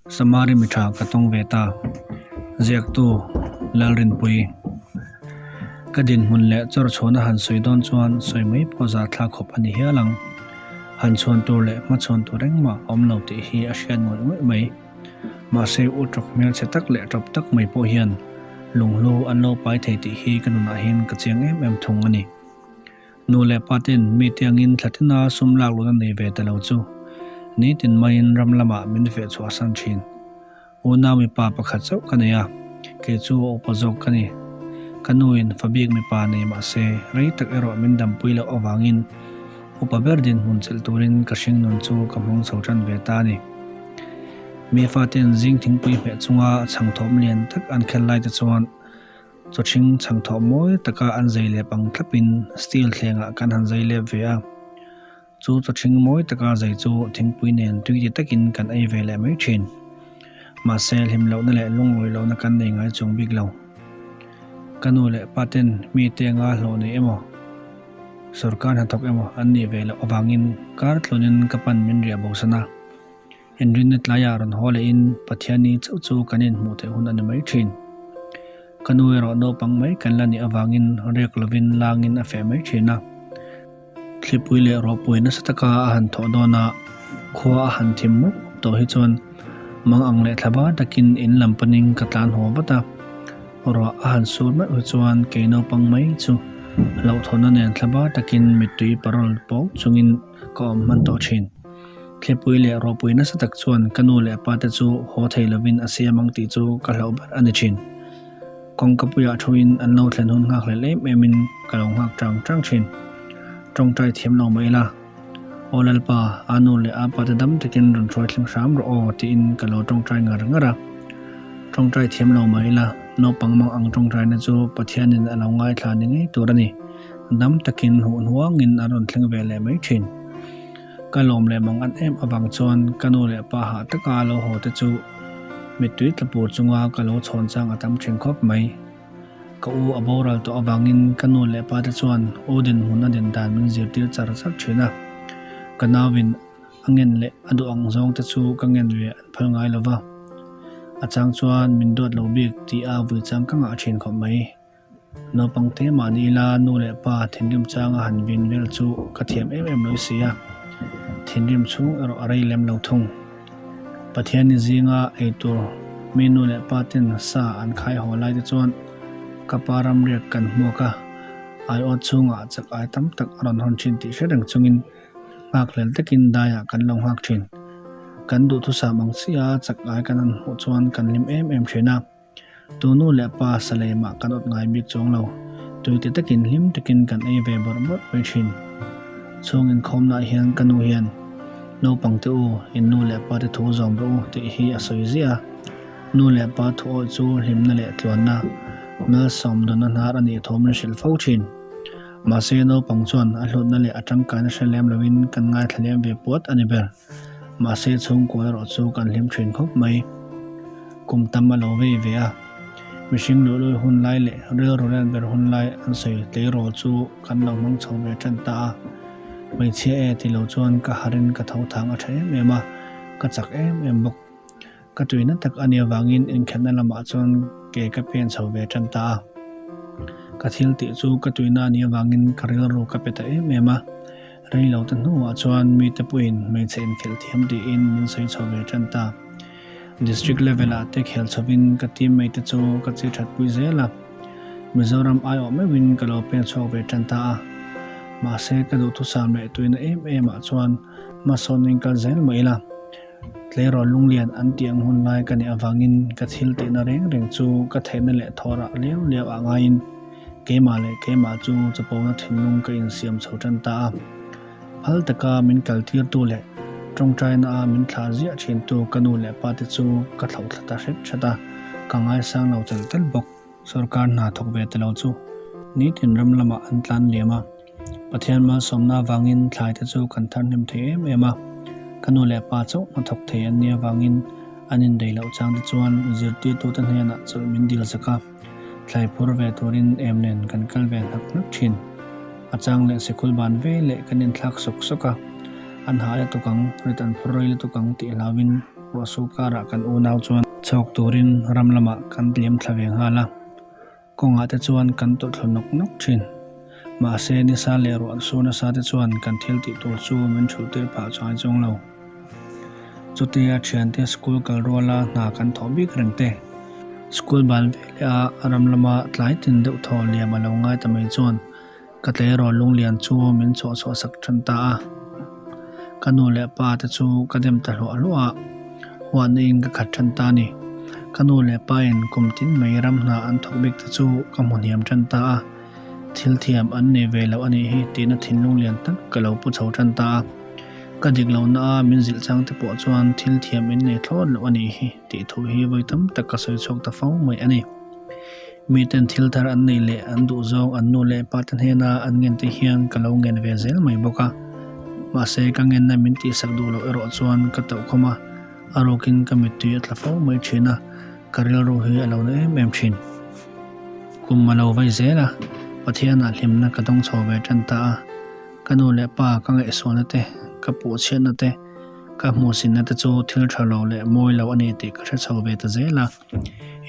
Samari mi tha ka tawng ve ta. Ziaktu, Lalrinpui. Ka dinhmun leh chawr chhuahna han sawi dawn chuan sawi mai pawh zah thlak khawp a ni hial ang. Han chhuan tur leh hmachhuan tur engmah a awm lo tih hi a hriat ngawih ngawih mai. Mahse u tawk hmelchhe tak leh tawp tak mai pawh hian lunghlu an lo pai thei tih hi ka nunah hian ka chiang em em thung a ni. Nu leh pa ten mi tiangin thlatina sum lak lut a nei ve ta lo chu nitin maiin ram lamah min feh chhuah san thin. Unau mipa pakhat chauh ka nei a, kei chu a upa zawk ka ni. Ka nuin fa bik mipa nei mah se rei tak erawh min dampui loh avangin upa ber dinhmun chelh turin ka hringnun chu ka hmang chho tan ve ta a ni. Mi faten zing thingpui hmeh chunga chhangthawm lian tak an khel lai te chuan Chawchhing chhangthawh mawi taka an zai lep ang thlapin steel thlengah kan han zai lep ve a. Chu chawchhing mawi taka zai chu thingpui nen tui ti takin kan ei ve leh mai thin. Mahse hlim lohna leh lungawi lohna kan nei ngai chuang bik lo. Ka nu leh pa ten mi te anga hlawh nei emaw, sorkar hnathawk emaw an nih ve loh avangin kar tlunin ka pan min riah bosan a. Inrinna tlaiah rawn haw lehin Pathianni chauh chu kan inhmuh theih hun a ni mai thin. Ka nu erawh naupang mai kan la nih avangin riak lovin langin a feh mai thin a. Thlipui leh rawhpui nasa taka a han thawh dawn a, khua a han thim mup mup tawh hi chuan mang ang leh thla bar takin in lam panin ka tlan haw vat a. Ruah a han sur meuh hi chuan kei naupang mai chu hlauhthawnna nen thla bar takin mittui parawl pawk chungin ka awm hman tawh thin. Thlipui leh rawpui nasa tak chuan ka nu leh pa te chu haw thei lovin a siam ang tih chu ka hlauh ber a ni thin. Kawngka puiah thuin an lo thlen hun nghak hlel em emin ka lo nghak tang tang thin. Tawngtai thiam lo mai ila, Aw Lalpa, a nu leh a pa te dam takin rawn hruai thleng hram rawh aw tiin ka lo tawngtai ngar ngar a. Tawngtai thiam lo mai ila, naupang mang ang tawngtaina chu Pathianin a lo ngaithla ni ngei tur a ni. Dam takin huh hnuangin an rawn thleng ve leh mai thin. Ka lawm leh mang an em avang chuan ka nu leh pa hah taka lo haw te chu mittui tla pur chunga ka lo chhawn chang a tam thin khawp mai. Ka u a boral tawh avangin ka nu leh pa te chuan u dinhmun a din dan min zirtir char char thin a. Ka nauin a ngen leh a duh ang zawng te chu ka ngen ve an phal ngai lova. A chang chuan min duat lo bik tih a vui chang ka ngah thin khawp mai. Naupang te mahni ila nu leh pa thinrim changa han vin vel chu ka thiam em em lo si a, thinrim chhung erawh a rei lem lo thung. Pathianni zinga eitur mi nu leh pa ten sa an khai haw lai te chuan ka pa ramriak kan hmuak a, aiawt chhungah chak ai tam tak a rawn hawn thin tih hre reng chungin nghak hlel takin daiah kan lo nghak thin. Kan duhthusam ang chiah a chak ai kan han hmuh chuan kan hlim em em thin a. Tu nu leh pa sa lei mah kan awt ngai bik chuang lo. Tuite takin hlim takin kan ei ve bawrh bawrh mai thin. Chhung inkhawmnaah hian ka nu hian, Naupang te u, in nu leh pa te thu zawm rawh u tih hi a sawi ziah a. Nu leh pa thu awih chu hlimna leh tluanna, malsawm dawnna hnar a nih thu min hrilh fo thin. Mahse naupang chuan a hlutna leh a tangkaina hre lem loin kan ngaithla lem ve puat a ni ber. Mahse chhungkua erawh chu kan hlim thin khawp mai. Kum tam a lo vei ve a, mihring luhlul hun lai leh rilru len ber hun lai an sawi tleirawl chu kan lo hmang chho ve tan ta a. Hmeichhia e ti lo chuan ka harin ka tho thang a tha em em a, ka chak em em bawk. Ka tuina tak a nih avangin inkhelhna lamah chuan ke ka pen chho ve tan ta a. Ka thil tih chu ka tuina a nih avangin ka rilru ka pe ta em em a. Rei lo te hnuah chuan mite pawhin hmeichhe inkhelh thiam tiin min sawi chho ve tan ta. District level ah te khel chhovin ka teammate te chu ka che that pui zel a. Mizoram aiawh meuhin ka lo pen chhuak ve tan ta a. Mahse ka duhthusam leh tuina em em ah chuan hmasawnin kal zel mah ila. Tleirawl lunglian an tih ang hun lai ka nih avangin ka thil tihna reng reng chu ka theihna leh thawhrah liau liau ah ngaiin keimah leh keimah chu chapona thinlung ka insiam chho tan ta a. Phal taka min kaltirtu leh tawngtaina a min thlah ziah thintu ka nu leh pa te chu ka thlauh thla ta hret hret a, ka ngaisang lo tel tel bawk. Sorkar hna thawk ve ta lo chu nitin ram lamah an tlan liam a, Pathian malsawmna avangin thlai te chu kan thar hnem thei em em a, ka nu leh pa chauh hna thawk thei an nih avangin an indaih loh chang te chuan zirtirtute hnenah chawlh min dil zak a, thlai phur ve turin em nen kan kal ve hnak hnak thin. A chang leh sikul ban ve leh kan inthlak sawk sawk a, an hah lutuk ang, rit an phur rei lutuk ang tih hlauin. Ruahsur karah kan unau chuan chhawk turin ram lamah kan tliam thla ve nghal a. Kawngah te chuan kan tawlhthlu nawk nawk thin. Mahse, nisa leh ruah sur nasa te chuan kan thil tih tur chu min thulh tir phah chuai chuang lo. Chutia thiante school kal ruala hna kan thawh bik reng te, school ban ve leh a ram lama tlai tin deuh thaw liam a lo ngai ta mai chuan ka tleirawl lunglian chu min chhuah chhuah sak tan ta a. Ka nu leh pa te chu ka dem ta hluah hluah a, huatna in ka khat tan ta a ni. Ka nu leh pa in kum tin mai ram hna an thawk bik te chu ka hmu hniam tan ta a. Thil thiam an nei ve loh a nih hi tihna thinlung lian tak ka lo pu chho tan ta a. Ka dik lohna a min zilh chang te pawh chuan thil thiam in nei thlawt loh a nih hi tih thu hi vawi tam tak ka sawi chhuak ta fo mai a ni. Miten thil thar an nei leh an duh zawng an nu leh pa te hnena an ngen te hian ka lo ngen ve zel mai bawk a. Mahse ka ngenna min tihsak duh loh erawh chuan ka tauhkhawm a, a rukin ka mittui a tla fo mai thin a, ka rilru hi a lo na em em thin. Kum a lo vei zel a, Pathianah hlimna ka dawng chho ve tan ta a, ka nu leh pa ka ngaihsualna te, ka puhchhiatna te, ka hmuhsinna te chu thil tha lo leh mawi lo a ni tih ka hre chho ve ta zel a,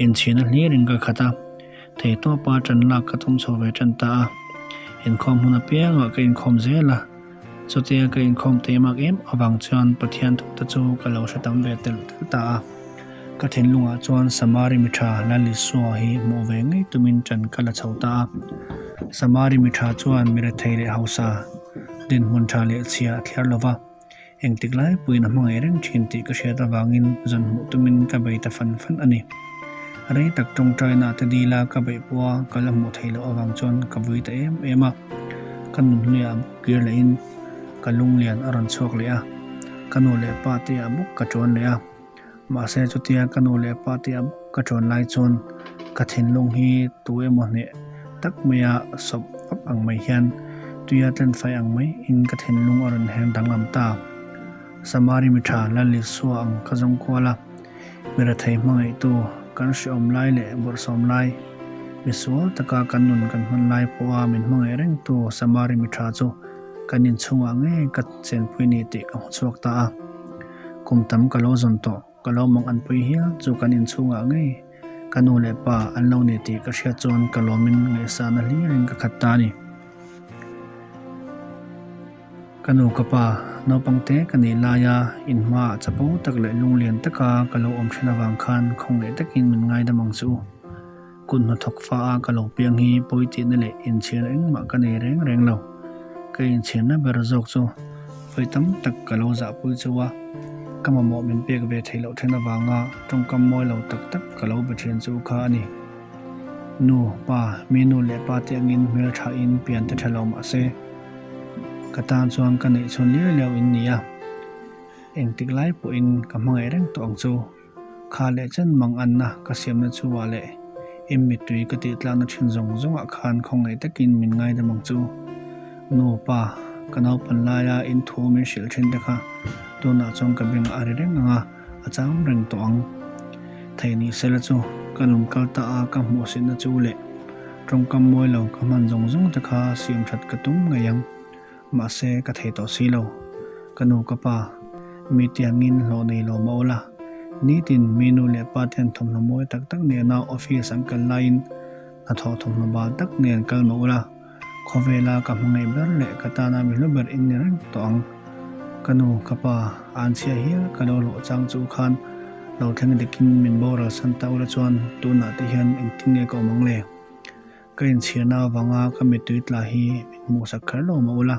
inchhina hlirin ka khat a, theihtawpa tan lak ka tum chho ve tan ta a, inkhawm hmun apiangah ka inkhawm zel a, chutia ka inkhawm teimak em avang chuan Pathian thu te chu ka lo hre tam ve telh telh ta a. Ka thinlungah chuan Samari mi tha Lal Isua hi hmuh ve ngei tumin ṭan ka la chho ta a. Samari mi tha chuan mi rethei leh hausa, dinhmun tha leh chhia a thliar lo va, engtik lai puiin a hmangaih reng ṭhin tih ka hriat avangin zan hmuh tumin ka bei ta fan fan a ni. Rei tak ṭawngṭaina te dila ka beih pawha ka la hmuh theih loh avang chuan ka vui ta em em a. Ka nunhluiah bawk kir lehin ka lunglian a rawn chhuak leh a, ka nu leh pa te ah bawk ka ṭuan leh a. Mahse chutia ka nu leh pa te a ka ṭawn lai chuan ka thinlung hi tu emaw hneh tak maia sawp vak ang mai hian tuia tlenfai ang mai in ka thinlung a rawn her danglam ta. Samari mi ṭha Lal Isua ang ka zawng kual a, mi rethei hmangaihtu kan hreawm lai leh bawrhsawm lai, mi sual taka kan nun kan hman lai pawha min hmangaih rengtu Samari mi ṭha chu kan inchhungah ngei ka chenpui ni tih ka hmu chhuak ta a. Kum tam ka lo zawn tawh, ka lo mang an pui hial chu kan inchhungah ngei ka nu leh pa an lo ni tih ka hriat chuan ka lawmin ngaihsahna hlirin ka khat ta a ni. Ka nu ka pa, naupang te ka nih laia inhmaah chapo tak leh lunglian taka ka lo awm then avang khan khawngaih takin min ngaidam ang che u. Kut hnathawk fa a ka lo piang hi pawi tihna leh inchhir engmah ka nei reng reng lo. Ka inchhirna ber zawk chu vawi tam tak ka lo zahpui chu a, ka mamawh min pek ve theih loh then avanga tawngkam mawi lo tak tak ka lo be thin chu kha a ni. Nu, pa, mi nu leh pa te angin hmeltha in pian te tha lo mah se, ka tan chuan ka neih chhun liau liau in ni a, engtik lai pawhin ka hmangaih reng tawh ang chu. Kha leh chen mang anna ka siamna chu ah leh em mittui ka tih tlakna thin zawng zawngah khan khawngaih takin min ngaidam ang chu. Nu, pa, ka naupan laia in thu min hrilh thin te kha tunah chuan ka bengah a ri reng ang a, a cham reng tawh ang. Thei ni sela chu ka nun kal ta a ka hmuhsitna chu leh tawngkam mawi lo ka hman zawng zawng te kha siam that ka tum ngei ang. Mahse, ka thei tawh si lo. Ka nu ka pa, mi tiangin hlawh nei lo mah ula, nitin mi nu leh pa ten thawmhnaw mawi tak tak nena office an kal laiin hnathawh thawmhnaw bal tak nen kal mah ula, khawvela ka hmangaih ber leh ka tana mi hlu ber in ni reng tawh ang. Ka nu, ka pa, an chhia hial ka lo hlawh chang chu khan lo thleng dikin min boral san ta ula chuan tunah te hian engtin nge ka awm ang le? Ka inchhirna avanga ka mittui tla hi min hmuhsak kher lo mah ula,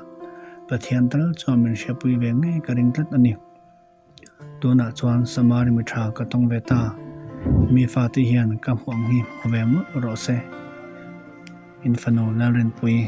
Pathian tal chuan min hriatpui ve ngei ka ring tlat a ni. Tunah chuan Samari mi tha ka tawng ve ta, mi fate hian ka hmuh ang hi hmu ve mawlh rawh se. In fanu Lalrinpuii.